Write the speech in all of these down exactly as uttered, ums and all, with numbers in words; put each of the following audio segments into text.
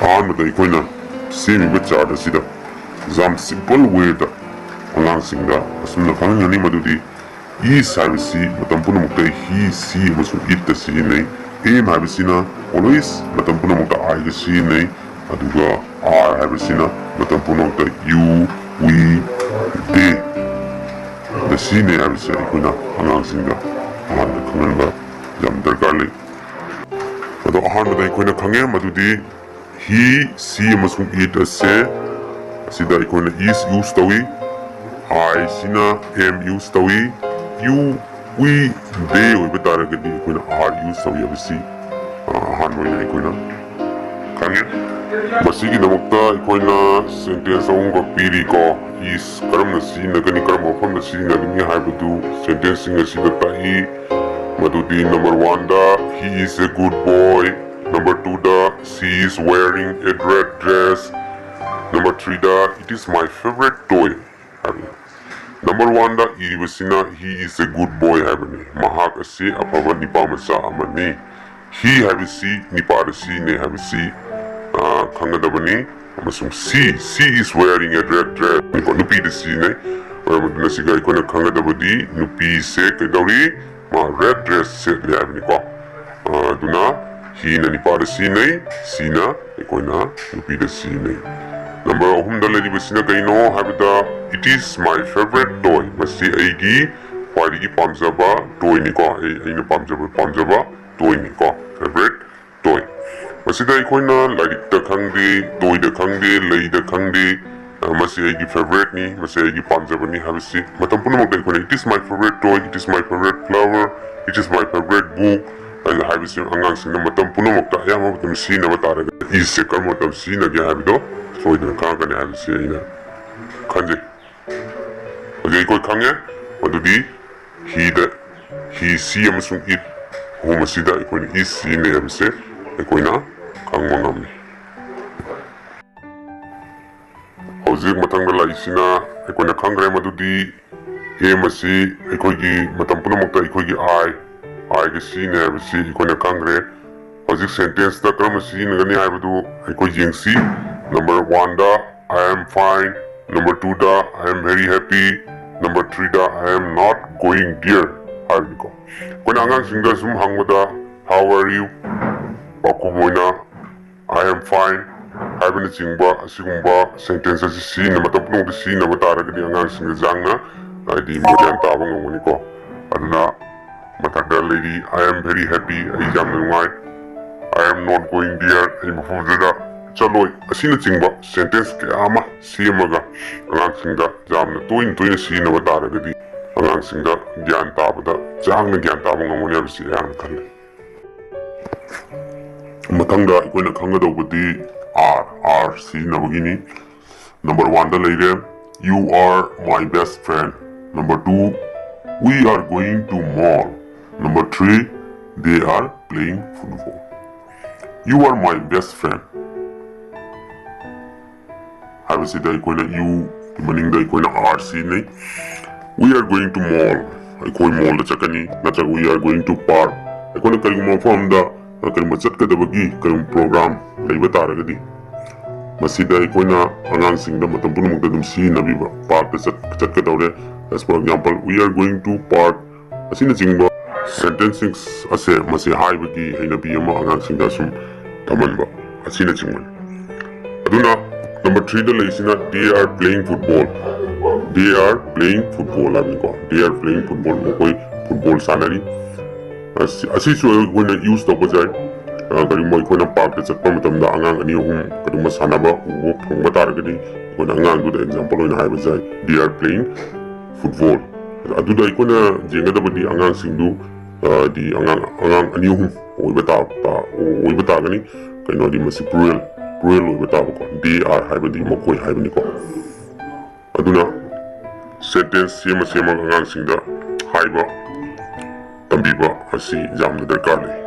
ꯑꯍꯥꯟꯕꯗ ꯑꯩꯈꯣꯏꯅ ꯁꯦꯝꯃꯤꯕ ꯆꯥꯔꯠ ꯑꯁꯤꯗ ꯌꯥꯝ ꯁꯤꯝꯄꯜ ꯋꯦꯗ ꯑꯉꯥꯡꯁꯤꯡꯗ ꯑꯁꯨꯝꯅ ꯈꯪꯍꯟꯒꯅꯤ, ꯃꯗꯨꯗꯤ is ꯍꯥꯏꯕꯁꯤ ꯃꯇꯝ ꯄꯨꯝꯅꯃꯛꯇ he, she ꯑꯃꯁꯨꯡ itꯇ ꯁꯤꯖꯤꯟꯅꯩ꯫ Am ꯍꯥꯏꯕꯁꯤꯅ always ꯃꯇꯝ ꯄꯨꯝꯅꯃꯛꯇ Iꯒ ꯁꯤꯖꯤꯟꯅꯩ, ꯑꯗꯨꯒ are ꯍꯥꯏꯕꯁꯤꯅ ꯃꯇꯝ ꯄꯨꯝꯅꯃꯛꯇ you, we, they ꯗ ꯁꯤꯖꯤꯟꯅꯩ ꯍꯥꯏꯕꯁꯦ ꯑꯩꯈꯣꯏꯅ ꯑꯉꯥꯡꯁꯤꯡꯗ ꯑꯍꯥꯟꯕꯗ ꯈꯪꯍꯟꯕ ꯌꯥꯝ ꯗꯔꯀꯥꯔ ꯂꯩ꯫ ꯑꯗꯣ ꯑꯍꯥꯟꯕꯗ ꯑꯩꯈꯣꯏꯅ ꯈꯪꯉꯦ, ꯃꯗꯨꯗꯤ he, she ꯑꯃꯁꯨꯡ it ꯑꯁꯦ ꯑꯁꯤꯗ ꯑꯩꯈꯣꯏꯅ is use ꯇꯧꯏ, I ꯁꯤꯅ am use ꯇꯧꯏ, you, we, they ꯑꯣꯏꯕ ꯇꯥꯔꯒꯗꯤ ꯑꯩꯈꯣꯏꯅ are use ꯇꯧꯏ ꯍꯥꯏꯕꯁꯤ, ꯑ, ꯑꯍꯥꯟꯕ ꯑꯣꯏꯅ ꯑꯩꯈꯣꯏꯅ ꯈꯪꯉꯦ꯫ ꯃꯁꯤꯒꯤꯗꯃꯛꯇ ꯑꯩꯈꯣꯏꯅ ꯁꯦꯟꯇꯦꯟꯁ ꯑꯍꯨꯝꯈꯛ ꯄꯤꯔꯤꯀꯣ꯫ Is ꯀꯔꯝꯅ ꯁꯤꯖꯤꯟꯅꯒꯅꯤ, ꯀꯔꯝꯕ ꯃꯐꯝꯗ ꯁꯤꯖꯤꯟꯅꯒꯅꯤ ꯍꯥꯏꯕꯗꯨ ꯁꯦꯟꯇꯦꯟꯁꯁꯤꯡ ꯑꯁꯤꯗ ꯇꯥꯛꯏ꯫ ꯃꯗꯨꯗꯤ number one the he is a good boy, number two the she is wearing a red dress, number three the it is my favorite toy ꯍꯥꯏꯕꯅꯤ꯫ Number one the ꯏꯔꯤꯕꯁꯤꯅ he is a good boy ꯍꯥꯏꯕꯅꯤ, ꯃꯍꯥꯛ ꯑꯁꯤ ꯑꯐꯕ ꯅꯤꯄꯥ ꯃꯆꯥ ꯑꯃꯅꯤ꯫ He ꯍꯥꯏꯕꯁꯤ ꯅꯤꯄꯥꯗ ꯁꯤꯖꯤꯟꯅꯩ ꯍꯥꯏꯕꯁꯤ, ꯑ, ꯈꯪꯒꯗꯕꯅꯤ꯫ ꯑꯃꯁꯨꯡ she, she is wearing a red dress ꯅꯤꯀꯣ, ꯅꯨꯄꯤꯗ ꯁꯤꯖꯤꯟꯅꯩ꯫ ꯃꯔꯝ ꯑꯗꯨꯅ ꯁꯤꯒ ꯑꯩꯈꯣꯏꯅ ꯈꯪꯒꯗꯕꯗꯤ ꯅꯨꯄꯤꯁꯦ ꯀꯩꯗꯧꯔꯤ, ꯃꯥ red dress ꯁꯦꯠꯂꯤ ꯍꯥꯏꯕꯅꯤꯀꯣ꯫ ꯑ, ꯑꯗꯨꯅ heꯅ ꯅꯤꯄꯥꯗ ꯁꯤꯖꯤꯟꯅꯩ, sheꯅ ꯑꯩꯈꯣꯏꯅ ꯅꯨꯄꯤꯗ ꯁꯤꯖꯤꯟꯅꯩ꯫ Number ꯑꯍꯨꯝꯗ ꯂꯩꯔꯤꯕꯁꯤꯅ ꯀꯩꯅꯣ ꯍꯥꯏꯕꯗ it is my favorite toy, ꯃꯁꯤ ꯑꯩꯒꯤ ꯈ꯭ꯋꯥꯏꯗꯒꯤ ꯄꯥꯝꯖꯕ toyꯅꯤꯀꯣ, ꯑꯩ, ꯑꯩꯅ ꯄꯥꯝꯖꯕ, ꯄꯥꯝꯖꯕ toyꯅꯤꯀꯣ, favorite toy꯫ ꯃꯁꯤꯗ ꯑꯩꯈꯣꯏꯅ ꯂꯥꯏꯔꯤꯛꯇ ꯈꯪꯗꯦ, toyꯗ ꯈꯪꯗꯦ, ꯂꯩꯗ ꯈꯪꯗꯦ, ꯑ, ꯃꯁꯤ ꯑꯩꯒꯤ favouriteꯅꯤ, ꯃꯁꯤ ꯑꯩꯒꯤ ꯄꯥꯝꯖꯕꯅꯤ ꯍꯥꯏꯕꯁꯤ ꯃꯇꯝ ꯄꯨꯝꯅꯃꯛꯇ ꯑꯩꯈꯣꯏꯅ it is my favorite toy, it is my favorite flower, it is my favorite book ꯍꯥꯏꯅ ꯍꯥꯏꯕꯁꯤ ꯑꯉꯥꯡꯁꯤꯡꯅ ꯃꯇꯝ ꯄꯨꯝꯅꯃꯛꯇ ꯑꯌꯥꯝꯕ ꯃꯇꯝꯗ ꯁꯤꯖꯤꯟꯅꯕ ꯇꯥꯔꯒꯗꯤ isꯁꯦ ꯀꯔꯝꯕ ꯃꯇꯝꯗ ꯁꯤꯖꯤꯟꯅꯒꯦ ꯍꯥꯏꯕꯗꯣ ꯁꯣꯏꯗꯅ ꯈꯪꯉꯛꯀꯅꯤ ꯍꯥꯏꯕꯁꯤ ꯑꯩꯅ ꯈꯟꯖꯩ꯫ ꯍꯧꯖꯤꯛ ꯑꯩꯈꯣꯏ ꯈꯪꯉꯦ, ꯃꯗꯨꯗꯤ heꯗ, he, she ꯑꯃꯁꯨꯡ it ꯑꯍꯨꯝ ꯑꯁꯤꯗ ꯑꯩꯈꯣꯏꯅ is ꯁꯤꯖꯤꯟꯅꯩ ꯍꯥꯏꯕꯁꯦ ꯑꯩꯈꯣꯏꯅ ꯈꯪꯕ ꯉꯝꯃꯤ꯫ ꯍꯧꯖꯤꯛ ꯃꯊꯪꯗ ꯂꯥꯛꯏꯁꯤꯅ ꯑꯩꯈꯣꯏꯅ ꯈꯪꯈ꯭ꯔꯦ, ꯃꯗꯨꯗꯤ am ꯑꯁꯤ ꯑꯩꯈꯣꯏꯒꯤ ꯃꯇꯝ ꯄꯨꯝꯅꯃꯛꯇ ꯑꯩꯈꯣꯏꯒꯤ I, Iꯒ ꯁꯤꯖꯤꯟꯅꯩ ꯍꯥꯏꯕꯁꯤ ꯑꯩꯈꯣꯏꯅ ꯈꯪꯈ꯭ꯔꯦ꯫ ꯍꯧꯖꯤꯛ sentenceꯇ ꯀꯔꯝꯅ ꯁꯤꯖꯤꯟꯅꯒꯅꯤ ꯍꯥꯏꯕꯗꯨ ꯑꯩꯈꯣꯏ ꯌꯦꯡꯁꯤ꯫ Number oneꯗ "I am fine", number twoꯗ "I am very happy", number threeꯗ "I am not going there" ꯍꯥꯏꯕꯅꯤꯀꯣ꯫ ꯑꯩꯈꯣꯏꯅ ꯑꯉꯥꯡꯁꯤꯡꯗ ꯁꯨꯝ ꯍꯪꯕꯗ "How are you?" ꯄꯥꯎꯈꯨꯝ ꯑꯣꯏꯅ "I am fine" ꯍꯥꯏꯕꯅꯆꯤꯡꯕ ꯑꯁꯤꯒꯨꯝꯕ sentence ꯑꯁꯤ ꯁꯤꯖꯤꯟꯅ ꯃꯇꯝ ꯄꯨꯝꯅꯃꯛꯇ ꯁꯤꯖꯤꯟꯅꯕ ꯇꯥꯔꯒꯗꯤ ꯑꯉꯥꯡꯁꯤꯡꯗ ꯌꯥꯡꯅ, ꯍꯥꯏꯗꯤ, ꯃꯣꯏ ꯒ꯭ꯌꯥꯟ ꯇꯥꯕ ꯉꯝꯒꯅꯤꯀꯣ꯫ ꯑꯗꯨꯅ ꯃꯊꯛꯇ ꯂꯩꯔꯤ "I am very happy", ꯑꯩ ꯌꯥꯝꯅ ꯅꯨꯡꯉꯥꯏ, "I am not going there", ꯑꯩ ꯃꯐꯝ ꯑꯗꯨꯗ ꯆꯠꯂꯣꯏ, ꯑꯁꯤꯅꯆꯤꯡꯕ sentence ꯀꯌꯥ ꯑꯃ ꯁꯦꯝꯃꯒ ꯑꯉꯥꯡꯁꯤꯡꯗ ꯌꯥꯝꯅ ꯇꯣꯏꯅ ꯇꯣꯏꯅ ꯁꯤꯖꯤꯟꯅꯕ ꯇꯥꯔꯒꯗꯤ ꯑꯉꯥꯡꯁꯤꯡꯗ ꯒ꯭ꯌꯥꯟ ꯇꯥꯕꯗ ꯌꯥꯡꯅ ꯒ꯭ꯌꯥꯟ ꯇꯥꯕ ꯉꯝꯒꯅꯤ ꯍꯥꯏꯕꯁꯤ ꯑꯩꯍꯥꯛꯅ ꯈꯜꯂꯤ꯫ ꯃꯊꯪꯗ ꯑꯩꯈꯣꯏꯅ ꯈꯪꯒꯗꯧꯕꯗꯤ are, are ꯁꯤꯖꯤꯟꯅꯕꯒꯤꯅꯤ꯫ Number oneꯗ ꯂꯩꯔꯦ, "You are my best friend." Number two, "We are going to mall." Number three, "They are playing football." "You are my best friend" ꯍꯥꯏꯕꯁꯤꯗ ꯑꯩꯈꯣꯏꯅ "you" ꯒꯤ ꯃꯅꯤꯡꯗ ꯑꯩꯈꯣꯏꯅ "are" ꯁꯤꯖꯤꯟꯅꯩ꯫ "We are going to mall", ꯑꯩꯈꯣꯏ mallꯗ ꯆꯠꯀꯅꯤ, ꯅꯠꯇ꯭ꯔꯒ "We are going to park", ꯑꯩꯈꯣꯏꯅ ꯀꯔꯤꯒꯨꯝꯕ ꯃꯐꯝ ꯑꯃꯗ ꯀꯔꯤꯒꯨꯝꯕ ꯆꯠꯀꯗꯕꯒꯤ ꯀꯔꯤꯒꯨꯝꯕ program ꯂꯩꯕ ꯇꯥꯔꯒꯗꯤ, ꯃꯁꯤꯗ ꯑꯩꯈꯣꯏꯅ ꯑꯉꯥꯡꯁꯤꯡꯗ ꯃꯇꯝ ꯄꯨꯝꯅꯃꯛꯇ ꯑꯗꯨꯝ ꯁꯤꯖꯤꯟꯅꯕꯤꯕ꯫ Parkꯇ ꯆꯠ-, ꯆꯠꯀꯗꯧꯔꯦ꯫ As for example, "We are going to park" ꯑꯁꯤꯅꯆꯤꯡꯕ sentenceꯁꯤꯡ ꯑꯁꯦ ꯃꯁꯤ ꯍꯥꯏꯕꯒꯤ ꯍꯩꯅꯕꯤ ꯑꯃ ꯑꯉꯥꯡꯁꯤꯡꯗ ꯁꯨꯝ ꯊꯝꯍꯟꯕ ꯑꯁꯤꯅꯆꯤꯡꯕꯅꯤ꯫ ꯑꯗꯨꯅ number threeꯗ ꯂꯩꯔꯤꯁꯤꯅ "They are playing football", "They are playing football" ꯍꯥꯏꯕꯅꯤꯀꯣ꯫ "They are playing football", ꯃꯈꯣꯏ football ꯁꯥꯟꯅꯔꯤ꯫ ꯑꯁꯤ-, ꯑꯁꯤꯁꯨ ꯑꯩꯈꯣꯏꯅ use ꯇꯧꯕ ꯌꯥꯏ꯫ ꯑ, ꯀꯔꯤꯒꯨꯝꯕ ꯑꯩꯈꯣꯏꯅ parkꯇ ꯆꯠꯄ ꯃꯇꯝꯗ ꯑꯉꯥꯡ ꯑꯅꯤ ꯑꯍꯨꯝ ꯀꯔꯤꯒꯨꯝꯕ ꯁꯥꯟꯅꯕ ꯎꯕ ꯐꯪꯕ ꯇꯥꯔꯒꯗꯤ, ꯑꯩꯈꯣꯏꯅ ꯑꯉꯥꯡꯗꯨꯗ example ꯑꯣꯏꯅ ꯍꯥꯏꯕ ꯌꯥꯏ, "They are playing football"꯫ ꯑꯗꯨꯗ ꯑꯩꯈꯣꯏꯅ ꯌꯦꯡꯒꯗꯕꯗꯤ ꯑꯉꯥꯡꯁꯤꯡꯗꯨ, ꯑ, ꯗꯤ ꯑꯉꯥꯡ, ꯑꯉꯥꯡ ꯑꯅꯤ ꯑꯍꯨꯝ ꯑꯣꯏꯕ ꯇꯥ-, ꯇꯥ-, ꯑꯣꯏꯕ ꯇꯥꯒꯅꯤ꯫ ꯀꯩꯅꯣꯗꯤ ꯃꯁꯤ plural, plural ꯑꯣꯏꯕ ꯇꯥꯕꯀꯣ꯫ "They are" ꯍꯥꯏꯕꯗꯤ ꯃꯈꯣꯏ ꯍꯥꯏꯕꯅꯤꯀꯣ꯫ ꯑꯗꯨꯅ sentence ꯁꯦꯝꯃ ꯁꯦꯝꯃꯒ ꯑꯉꯥꯡꯁꯤꯡꯗ ꯍꯥꯏꯕ ꯇꯝꯕꯤꯕ ꯑꯁꯤ ꯌꯥꯝꯅ ꯗꯔꯀꯥꯔ ꯂꯩ꯫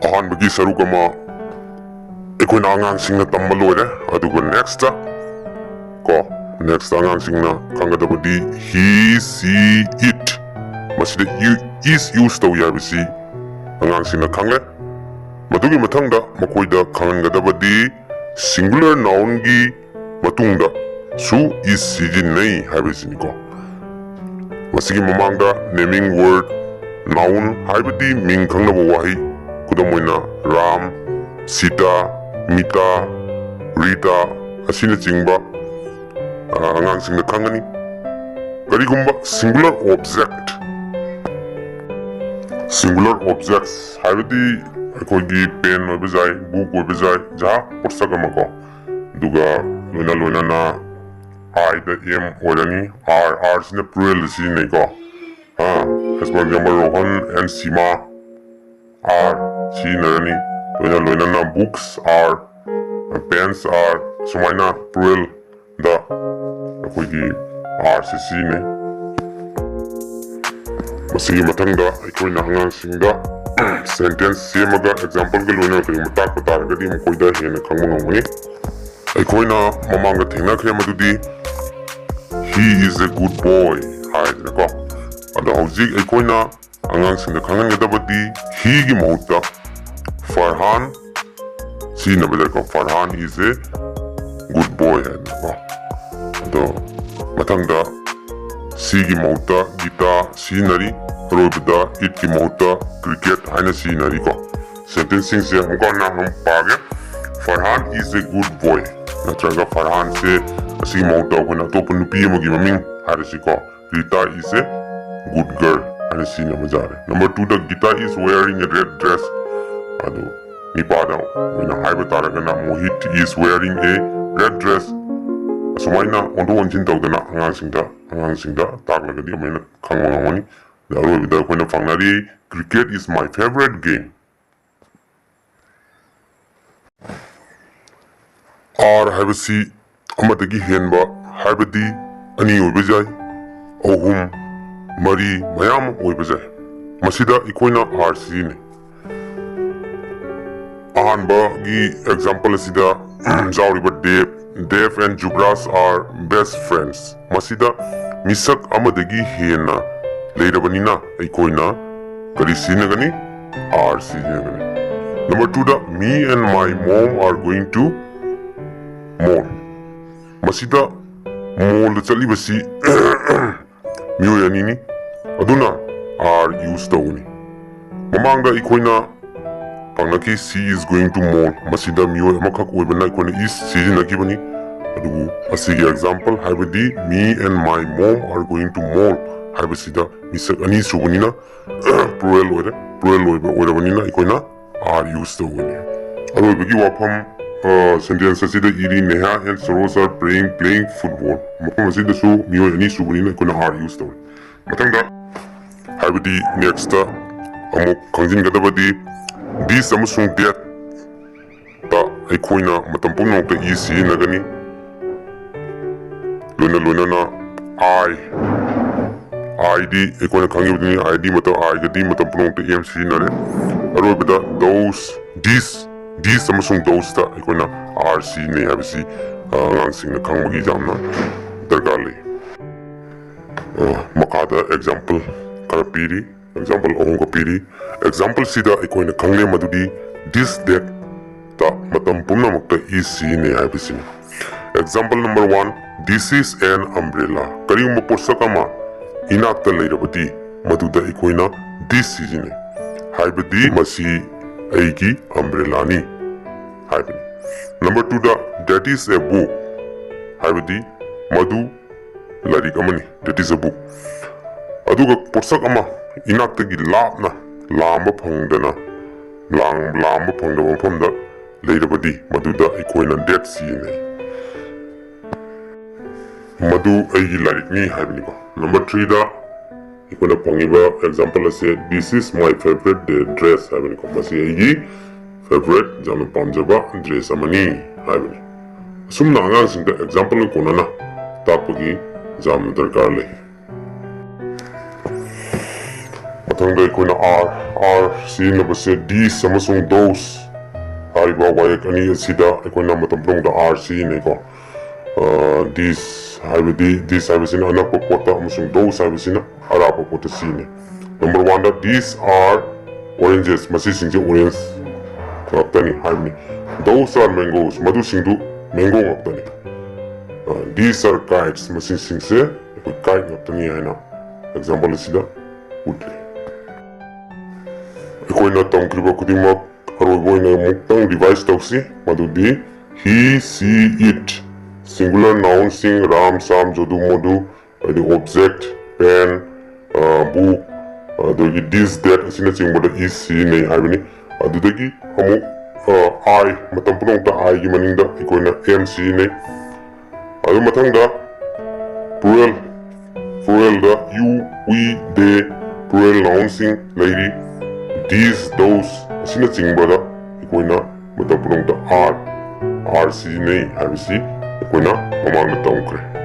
ꯑꯍꯥꯟꯕꯒꯤ ꯁꯔꯨꯛ ꯑꯃ ꯑꯩꯈꯣꯏꯅ ꯑꯉꯥꯡꯁꯤꯡꯅ ꯇꯝꯕ ꯂꯣꯏꯔꯦ꯫ ꯑꯗꯨꯒ next ꯀꯣ, next ꯑꯉꯥꯡꯁꯤꯡꯅ ꯈꯪꯒꯗꯕꯗꯤ "he", "she", "it"꯫ ꯃꯁꯤꯗ "is" use ꯇꯧꯏ ꯍꯥꯏꯕꯁꯤ ꯑꯉꯥꯡꯁꯤꯡꯅ ꯈꯪꯂꯦ꯫ ꯃꯗꯨꯒꯤ ꯃꯊꯪꯗ ꯃꯈꯣꯏꯗ ꯈꯪꯍꯟꯒꯗꯕꯗꯤ singular nounꯒꯤ ꯃꯇꯨꯡꯗ ꯁꯨ is ꯁꯤꯖꯤꯟꯅꯩ ꯍꯥꯏꯕꯁꯤꯅꯤꯀꯣ꯫ ꯃꯁꯤꯒꯤ ꯃꯃꯥꯡꯗ naming word, noun ꯍꯥꯏꯕꯗꯤ ꯃꯤꯡ ꯈꯪꯅꯕ ꯋꯥꯍꯩ, ꯈꯨꯗꯝ ꯑꯣꯏꯅ ꯔꯥꯝ, ꯁꯤꯇꯥ, ꯃꯤꯇꯥ, ꯔꯤꯇꯥ ꯑꯁꯤꯅꯆꯤꯡꯕ, ꯑ, ꯑꯉꯥꯡꯁꯤꯡꯅ ꯈꯪꯒꯅꯤ꯫ ꯀꯔꯤꯒꯨꯝꯕ singular object, singular objects ꯍꯥꯏꯕꯗꯤ ꯑꯩꯈꯣꯏꯒꯤ pen ꯑꯣꯏꯕ ꯌꯥꯏ, book ꯑꯣꯏꯕ ꯌꯥꯏ, ꯖꯍꯥ ꯄꯣꯠꯁꯛ ꯑꯃ ꯀꯣ, ꯑꯗꯨꯒ ꯂꯣꯏꯅ ꯂꯣꯏꯅꯅ I ꯗ M ꯑꯣꯏꯔꯅꯤ, R, R ꯁꯤꯅ plural the ꯁꯤꯖꯤꯟꯅꯩꯀꯣ꯫ Ah, as for example, Rohan and ꯁꯤꯃꯥ, R ꯁꯤꯖꯤꯟꯅꯔꯅꯤ꯫ ꯂꯣꯏꯅ ꯂꯣꯏꯅꯅ books are, pens are, ꯁꯨꯃꯥꯏꯅ plural ꯗ ꯑꯩꯈꯣꯏꯒꯤ R ꯁꯤ ꯁꯤꯖꯤꯟꯅꯩ꯫ ꯃꯁꯤꯒꯤ ꯃꯊꯪꯗ ꯑꯩꯈꯣꯏꯅ ꯑꯉꯥꯡꯁꯤꯡꯗ sentence ꯁꯦꯝꯃꯒ exampleꯒ ꯂꯣꯏꯅꯅ ꯀꯔꯤꯒꯨꯝꯕ ꯇꯥꯛꯄ ꯇꯥꯔꯒꯗꯤ ꯃꯈꯣꯏꯗ ꯍꯦꯟꯅ ꯈꯪꯕ ꯉꯝꯒꯅꯤ꯫ ꯑꯩꯈꯣꯏꯅ ꯃꯃꯥꯡꯗ ꯊꯦꯡꯅꯈ꯭ꯔꯦ ꯃꯗꯨꯗꯤ "He is a good boy" ꯍꯥꯏꯗꯅꯀꯣ꯫ ꯑꯗꯣ ꯍꯧꯖꯤꯛ ꯑꯩꯈꯣꯏꯅ ꯑꯉꯥꯡꯁꯤꯡꯗ ꯈꯪꯍꯟꯒꯗꯕꯗꯤ heꯒꯤ ꯃꯍꯨꯠꯇ ꯐꯔꯍꯥꯟ ꯁꯤꯖꯤꯟꯅꯕ ꯌꯥꯏꯀꯣ꯫ "Farhan is a good boy" ꯍꯥꯏꯗꯅꯀꯣ꯫ ꯑꯗꯣ ꯃꯊꯪꯗ ꯁꯤꯒꯤ ꯃꯍꯨꯠꯇ ꯒꯤꯇꯥ ꯁꯤꯖꯤꯟꯅꯔꯤ, ꯑꯔꯣꯏꯕꯗ ꯏꯠꯀꯤ ꯃꯍꯨꯠꯇ cricket ꯍꯥꯏꯅ ꯁꯤꯖꯤꯟꯅꯔꯤꯀꯣ꯫ Sentenceꯁꯤꯡꯁꯦ ꯑꯃꯨꯛꯀ ꯍꯟꯅ ꯑꯃꯨꯛ ꯄꯥꯒꯦ꯫ "Farhan is a good boy" ꯅꯠꯇ꯭ꯔꯒ ꯐꯔꯍꯥꯟꯁꯦ ꯑꯁꯤꯒꯤ ꯃꯍꯨꯠꯇ ꯑꯩꯈꯣꯏꯅ ꯑꯇꯣꯞꯄ ꯅꯨꯄꯤ ꯑꯃꯒꯤ ꯃꯃꯤꯡ ꯍꯥꯏꯔꯁꯤꯀꯣ꯫ "Rita is a good girl" ꯍꯥꯏꯅ ꯁꯤꯖꯤꯟꯅꯕ ꯌꯥꯔꯦ꯫ Number twoꯗ "Gita is wearing a red dress" ꯑꯗꯨ ꯅꯤꯄꯥꯗ ꯑꯣꯏꯅ ꯍꯥꯏꯕ ꯇꯥꯔꯒꯅ "Mohit is wearing a red dress" ꯑꯁꯨꯃꯥꯏꯅ ꯑꯣꯟꯊꯣꯛ ꯑꯣꯟꯁꯤꯟ ꯇꯧꯗꯅ ꯑꯉꯥꯡꯁꯤꯡꯗ ꯑꯉꯥꯡꯁꯤꯡꯗ ꯇꯥꯛꯂꯒꯗꯤ ꯑꯃꯨꯛ ꯍꯦꯟꯅ ꯈꯪꯕ ꯉꯝꯒꯅꯤ꯫ ꯑꯗ ꯑꯔꯣꯏꯕꯗ ꯑꯩꯈꯣꯏꯅ ꯐꯪꯅꯔꯤ "Cricket is my favorite game." R ꯍꯥꯏꯕꯁꯤ ꯑꯃꯗꯒꯤ ꯍꯦꯟꯕ, ꯍꯥꯏꯕꯗꯤ ꯑꯅꯤ ꯑꯣꯏꯕ ꯌꯥꯏ, ꯑꯍꯨꯝ, ꯃꯔꯤ, ꯃꯌꯥꯝ ꯑꯣꯏꯕ ꯌꯥꯏ꯫ ꯃꯁꯤꯗ ꯑꯩꯈꯣꯏꯅ R ꯁꯤꯖꯤꯟꯅꯩ꯫ ꯑꯍꯥꯟꯕꯒꯤ example ꯑꯁꯤꯗ ꯌꯥꯎꯔꯤꯕ "Dev, Dev and Yuvraj are best friends" ꯃꯁꯤꯗ ꯃꯤꯁꯛ ꯑꯃꯗꯒꯤ ꯍꯦꯟꯅ ꯂꯩꯔꯕꯅꯤꯅ ꯑꯩꯈꯣꯏꯅ ꯀꯔꯤ ꯁꯤꯖꯤꯟꯅꯒꯅꯤ? are ꯁꯤꯖꯤꯟꯅꯒꯅꯤ꯫ Number two the, "Me and my mom are going to mall." ꯃꯁꯤꯗ mall ꯗ ꯆꯠꯂꯤꯕꯁꯤ ꯃꯤꯑꯣꯏ ꯑꯅꯤꯅꯤ, ꯑꯗꯨꯅ are use ꯇꯧꯒꯅꯤ꯫ ꯃꯃꯥꯡꯗ ꯑꯩꯈꯣꯏꯅ ꯄꯥꯡꯂꯛꯈꯤ "She is going to mall", ꯃꯁꯤꯗ ꯃꯤꯑꯣꯏ ꯑꯃꯈꯛ ꯑꯣꯏꯕꯅ ꯑꯩꯈꯣꯏꯅ is ꯁꯤꯖꯤꯟꯅꯈꯤꯕꯅꯤ꯫ ꯑꯗꯨꯕꯨ ꯑꯁꯤꯒꯤ example, ꯍꯥꯏꯕꯗꯤ "Me and my mom are going to mall" ꯍꯥꯏꯕꯁꯤꯗ ꯃꯤꯁꯛ ꯑꯅꯤ ꯁꯨꯕꯅꯤꯅ plural ꯑꯣꯏꯔꯦ꯫ Plural ꯑꯣꯏꯕ ꯑꯣꯏꯔꯕꯅꯤꯅ ꯑꯩꯈꯣꯏꯅ are use ꯇꯧꯒꯅꯤ꯫ ꯑꯔꯣꯏꯕꯒꯤ ꯋꯥꯐꯝ, sentence ꯑꯁꯤꯗ ꯏꯔꯤ, "Neha and Saroj are playing, playing football." ꯃꯐꯝ ꯑꯁꯤꯗꯁꯨ ꯃꯤꯑꯣꯏ ꯑꯅꯤ ꯁꯨꯕꯅꯤꯅ ꯑꯩꯈꯣꯏꯅ are use ꯇꯧꯔꯦ꯫ ꯃꯊꯪꯗ, ꯍꯥꯏꯕꯗꯤ next ꯇ ꯑꯃꯨꯛ ꯈꯪꯖꯤꯟꯒꯗꯕꯗꯤ, "This" ꯑꯃꯁꯨꯡ "that" ꯇ ꯑꯩꯈꯣꯏꯅ ꯃꯇꯝ ꯄꯨꯝꯅꯃꯛꯇ is ꯁꯤꯖꯤꯟꯅꯒꯅꯤ꯫ ꯂꯣꯏꯅ ꯂꯣꯏꯅꯅ I, I ꯗꯤ ꯑꯩꯈꯣꯏꯅ ꯈꯪꯉꯤꯕꯗꯨꯅꯤ, I ꯗꯤ ꯃꯇꯝ, I ꯒꯗꯤ ꯃꯇꯝ ꯄꯨꯝꯅꯃꯛꯇ am ꯁꯤꯖꯤꯟꯅꯔꯦ꯫ ꯑꯔꯣꯏꯕꯗ those, this, this ꯑꯃꯁꯨꯡ those ꯇ ꯑꯩꯈꯣꯏꯅ are ꯁꯤꯖꯤꯟꯅꯩ ꯍꯥꯏꯕꯁꯤ, ꯑ, ꯑꯉꯥꯡꯁꯤꯡꯅ ꯈꯪꯕꯒꯤ ꯌꯥꯝꯅ ꯗꯔꯀꯥꯔ ꯂꯩ꯫ ꯑ, ꯃꯈꯥꯗ example ꯈꯔ ꯄꯤꯔꯤ꯫ Example ꯑꯍꯨꯝꯒ ꯄꯤꯔꯤ꯫ Example ꯁꯤꯗ ꯑꯩꯈꯣꯏꯅ ꯈꯪꯂꯦ ꯃꯗꯨꯗꯤ this, that ꯇ ꯃꯇꯝ ꯄꯨꯝꯅꯃꯛꯇ is ꯁꯤꯖꯤꯟꯅꯩ ꯍꯥꯏꯕꯁꯤꯅꯤ꯫ Example number one, "This is an umbrella." ꯀꯔꯤꯒꯨꯝꯕ ꯄꯣꯠꯁꯛ ꯑꯃ ꯏꯅꯥꯛꯇ ꯂꯩꯔꯕꯗꯤ ꯃꯗꯨꯗ ꯑꯩꯈꯣꯏꯅ this ꯁꯤꯖꯤꯟꯅꯩ, ꯍꯥꯏꯕꯗꯤ "ꯃꯁꯤ ꯑꯩꯒꯤ umbrella ꯅꯤ" ꯍꯥꯏꯕꯅꯤ꯫ Number two the, "That is a book," ꯍꯥꯏꯕꯗꯤ "ꯃꯗꯨ ꯂꯥꯏꯔꯤꯛ ꯑꯃꯅꯤ", that is a book꯫ ꯑꯗꯨꯒ ꯄꯣꯠꯁꯛ ꯑꯃ ꯏꯅꯥꯛꯇꯒꯤ ꯂꯥꯞꯅ ꯂꯥꯝꯕ ꯐꯪꯗꯅ, ꯂꯥꯝ-, ꯂꯥꯝꯕ ꯐꯪꯗꯕ ꯃꯐꯝꯗ ꯂꯩꯔꯕꯗꯤ ꯃꯗꯨꯗ ꯑꯩꯈꯣꯏꯅ that ꯁꯤꯖꯤꯟꯅꯩ꯫ "ꯃꯗꯨ ꯑꯩꯒꯤ ꯂꯥꯏꯔꯤꯛꯅꯤ" ꯍꯥꯏꯕꯅꯤꯀꯣ꯫ Number three ꯗ ꯑꯩꯈꯣꯏꯅ ꯐꯪꯉꯤꯕ example ꯑꯁꯦ, "This is my favorite dress" ꯍꯥꯏꯕꯅꯤꯀꯣ꯫ "ꯃꯁꯤ ꯑꯩꯒꯤ favorite, ꯌꯥꯝꯅ ꯄꯥꯝꯖꯕ dress ꯑꯃꯅꯤ" ꯍꯥꯏꯕꯅꯤ꯫ ꯑꯁꯨꯝꯅ ꯑꯉꯥꯡꯁꯤꯡꯗ example ꯀꯣꯟꯅꯅ ꯇꯥꯛꯄꯒꯤ ꯌꯥꯝꯅ ꯗꯔꯀꯥꯔ ꯂꯩ꯫ ꯃꯊꯪꯗ ꯑꯩꯈꯣꯏꯅ are, are ꯁꯤꯖꯤꯟꯅꯕꯁꯦ, "This" ꯑꯃꯁꯨꯡ "those" ꯍꯥꯏꯔꯤꯕ ꯋꯥꯍꯩ ꯑꯅꯤ ꯑꯁꯤꯗ ꯑꯩꯈꯣꯏꯅ ꯃꯇꯝ ꯄꯨꯝꯅꯃꯛꯇ are ꯁꯤꯖꯤꯟꯅꯩꯀꯣ꯫ ꯑ, "This" ꯍꯥꯏꯕꯗꯤ, "This" ꯍꯥꯏꯕꯁꯤꯅ ꯑꯅꯛꯄ ꯄꯣꯠꯇ ꯑꯃꯁꯨꯡ "those" ꯍꯥꯏꯕꯁꯤꯅ ꯑꯔꯥꯞꯄ ꯄꯣꯠꯇ ꯁꯤꯖꯤꯟꯅꯩ꯫ Number one the, "These are Oranges, ꯃꯁꯤꯁꯤꯡꯁꯦ orange ꯉꯥꯛꯇꯅꯤ ꯍꯥꯏꯕꯅꯤ꯫ Those are mangoes, ꯃꯗꯨꯁꯤꯡꯗꯨ mango ꯉꯥꯛꯇꯅꯤ꯫ ꯑ, these are kites, ꯃꯁꯤꯁꯤꯡꯁꯦ ꯑꯩꯈꯣꯏ kite ꯉꯥꯛꯇꯅꯤ ꯍꯥꯏꯅ example ꯑꯁꯤꯗ ꯎꯠꯂꯤ꯫ ꯑꯩꯈꯣꯏꯅ ꯇꯝꯈ꯭ꯔꯤꯕ ꯈꯨꯗꯤꯡꯃꯛ ꯑꯔꯣꯏꯕ ꯑꯣꯏꯅ ꯑꯃꯨꯛꯇꯪ revise ꯇꯧꯁꯤ, ꯃꯗꯨꯗꯤ he, she, it, singular nounꯁꯤꯡ Ram, ꯁꯥꯝ, ꯖꯣꯗꯨ, ꯃꯣꯗꯨ, ꯍꯥꯏꯗꯤ object, pen, ꯑ, book, ꯑꯗꯒꯤ this, that ꯑꯁꯤꯅꯆꯤꯡꯕꯗ is ꯁꯤꯖꯤꯟꯅꯩ ꯍꯥꯏꯕꯅꯤ꯫ ꯑꯗꯨꯗꯒꯤ ꯑꯃꯨꯛ, ꯑ, I, ꯃꯇꯝ ꯄꯨꯝꯅꯃꯛꯇ Iꯒꯤ ꯃꯅꯤꯡꯗ ꯑꯩꯈꯣꯏꯅ am ꯁꯤꯖꯤꯟꯅꯩ꯫ ꯑꯗꯨ ꯃꯊꯪꯗ plural, pluralꯗ you, we, they, plural nounꯁꯤꯡ ꯂꯩꯔꯤ꯫ These, those ꯑꯁꯤꯅꯆꯤꯡꯕꯗ ꯑꯩꯈꯣꯏꯅ ꯃꯇꯝ ꯄꯨꯝꯅꯃꯛꯇ are, are ꯁꯤꯖꯤꯟꯅꯩ ꯍꯥꯏꯕꯁꯤ ꯑꯩꯈꯣꯏꯅ ꯃꯃꯥꯡꯗ ꯇꯝꯈ꯭ꯔꯦ꯫